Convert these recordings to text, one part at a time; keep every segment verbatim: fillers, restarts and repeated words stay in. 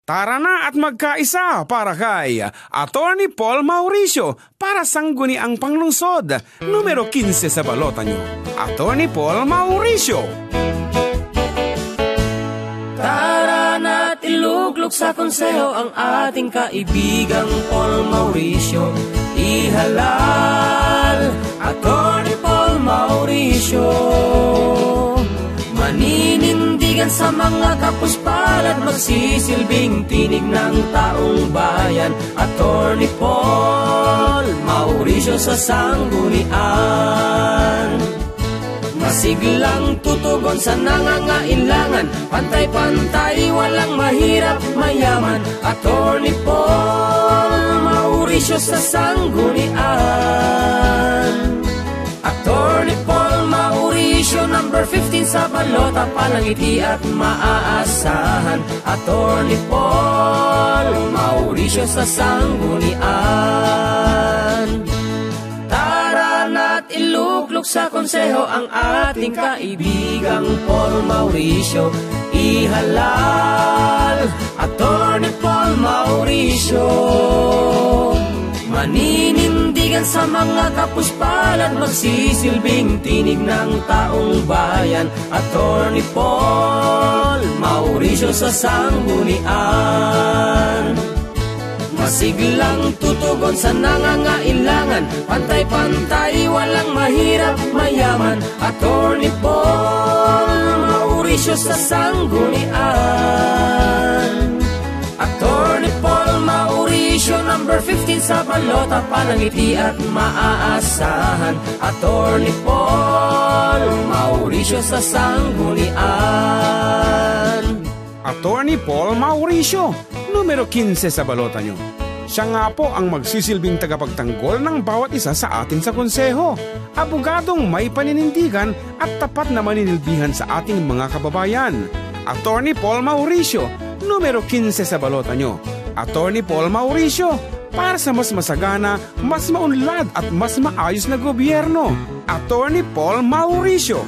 Tara na at magkaisa para kay Attorney Paul Mauricio para Sangguniang Panglungsod, numero kinse sa balotaño. Attorney Paul Mauricio. Tara na't iluklok sa konseho ang ating kaibigang Paul Mauricio. Ihalal, Attorney Paul Mauricio. Maninindigan sa mga kapuspalad, magsisilbing tinig ng taong bayan. Attorney Paul Mauricio sa sanggunian. Masiglang tutugon sa nangangailangan, pantay-pantay, walang mahirap, mayaman. Attorney Paul Mauricio sa sanggunian. Attorney Paul Mauricio, number fifteen sa balota, palangiti at maaasahan. Attorney Paul Mauricio sa sanggunian. Tara na't iluklok sa konseho ang ating kaibigang Paul Mauricio. Ihalal, Attorney Paul Mauricio. Maninindigan sa mga kapuspalad, magsisilbing tinig ng taong bayan. Attorney Paul Mauricio sa sanggunian. Masiglang tutugon sa nangangailangan, pantay-pantay, walang mahirap, mayaman. Attorney Paul Mauricio sa sanggunian. Attorney Paul Mauricio, number fifteen sa balota, palangiti at maaasahan. Attorney Paul Mauricio sa sanggunian. Attorney Paul Mauricio, numero kinse sa balotaño. Siya nga po ang magsisilbing tagapagtanggol ng bawat isa sa atin sa konseho. Abogadong may paninindigan at tapat na maninilbihan sa ating mga kababayan. Attorney Paul Mauricio, numero kinse sa balotaño. Attorney Paul Mauricio, para sa mas masagana, mas maunlad at mas maayos na gobyerno. Attorney Paul Mauricio.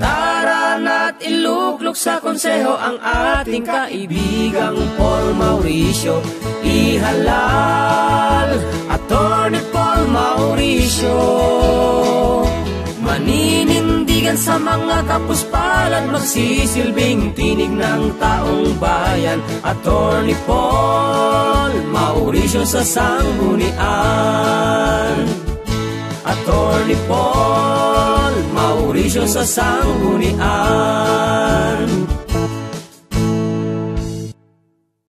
Tara na't iluklok sa konseho ang ating kaibigang Paul Mauricio. Ihalal, Attorney Paul Mauricio. Maninindigan sa mga kapuspalad, magsisilbing tinig ng taong bayan. Attorney Paul Mauricio sa sanggunian. Attorney Paul Mauricio sa sanggunian.